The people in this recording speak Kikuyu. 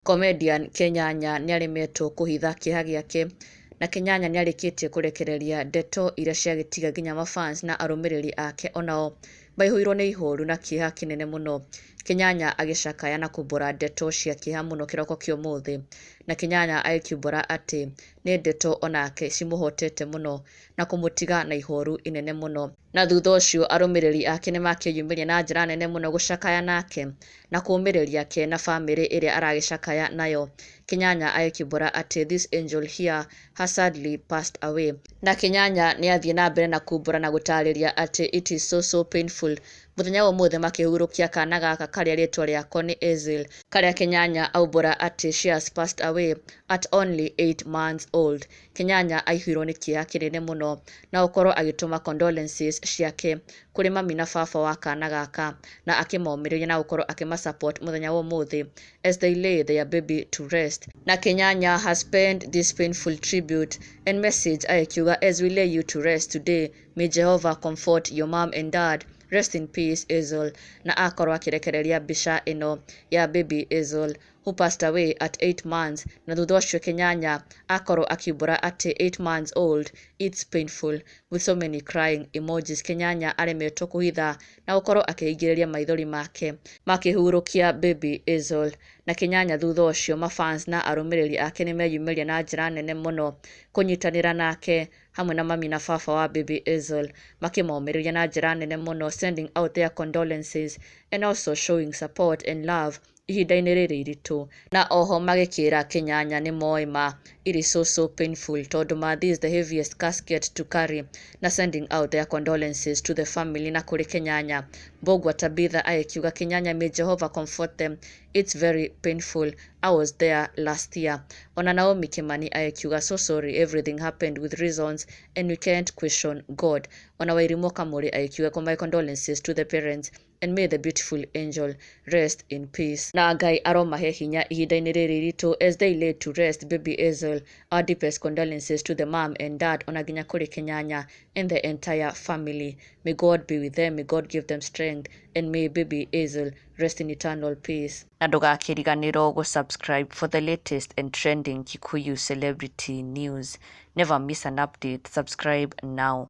Comedian Kenyanya nĩaremetwo kũhitha kĩeha gĩake na Kenyanya nĩarĩkĩtie kũrekereria ndeto iria ciagĩtiga nginya mafans na arũmĩrĩri ake onao maihũirwo nĩ ihoru na kĩeha kĩnene mũno. Kenyanya agĩcakaya na kumbũra ndeto cia kĩeha mũno kĩroko kĩa ũmũthĩ, na Kenyanya agĩkiumbũra atĩ nĩ ndeto onake cimũhotete mũno na kũmũtiga na ihoru inene mũno. Na thutha ũcio arũmĩrĩri ake nĩmakĩyumĩria na njĩra nene mũno gũcakaya nake na kũmĩrĩria ke na bamĩrĩ ĩrĩa aragĩcakaya nayo. Kenyanya agĩkiumbũra atĩ this angel here has sadly passed away. Na Kenyanya nĩathiĩ na mbere na kumbũra na gũtarĩria atĩ it is so so painful mũthenya wa ũmũthĩ makĩhurũkia kana gaka karĩa rĩtwa rĩako nĩ Ezil, karĩa Kenyanya aumbũra atĩ she has passed away at only 8 months old. Kenyanya aihũirwo nĩ kĩeha kĩnene mũno na gũkorwo agĩtũma condolences ciake kũrĩ mami na baba wa kana gaka na akĩmomĩrĩria na gũkorwo akĩma support mũthenya wa ũmũthĩ as they lay their baby to rest. Na Kenyanya has penned this painful tribute and message agĩkiuga, "As we lay you to rest today, may Jehovah comfort your mom and dad. Rest in peace, Hazel." Na akorwo akĩrekereria mbica ĩno ya baby Hazel, who passed away at 8 months. Na thutha ũcio Kenyanya akorwo akiumbũra atĩ 8 months old, it's painful, with so many crying emojis. Kenyanya aremetwo kũhitha na gũkorwo akĩhingĩrĩria maithori make makĩhurũkia baby Hazel. Na Kenyanya thutha ũcio mafans na arũmĩrĩri ake nĩmeyumĩria na njĩra nene mũno kũnyitanĩra nake hamwe na mami na baba wa baby Hazel, makĩmomĩrĩria na njĩra nene mũno, sending out their condolences and also showing support and love ihinda-inĩ rĩrĩ iritũ. Na oho magĩkĩra Kenyanya nĩ moĩ ma it is so so painful tondũ ma this is the heaviest casket to carry, na sending out their condolences to the family na kũrĩ Kenyanya. Mbũgua Tabitha agĩkiuga, "Kenyanya, may Jehovah comfort them. It's very painful. I was there last year." Ona Naomi Kimani agĩkiuga, "So sorry. Everything happened with reasons and we can't question God." Ona Wairimu Kamuri agĩkiuga, "My condolences to the parents and may the beautiful angel rest in peace." Na Ngai aromahe hinya ihinda-inĩ rĩrĩ iritũ as they lay to rest baby Hazel. Our deepest condolences to the mom and dad, ona nginya kũrĩ Kenyanya and the entire family. May God be with them, may God give them strength, and may baby Hazel rest in eternal peace. Na ndũgakĩriganĩrwo gũ-subscribe for the latest and trending Kikuyu celebrity news. Never miss an update. Subscribe now.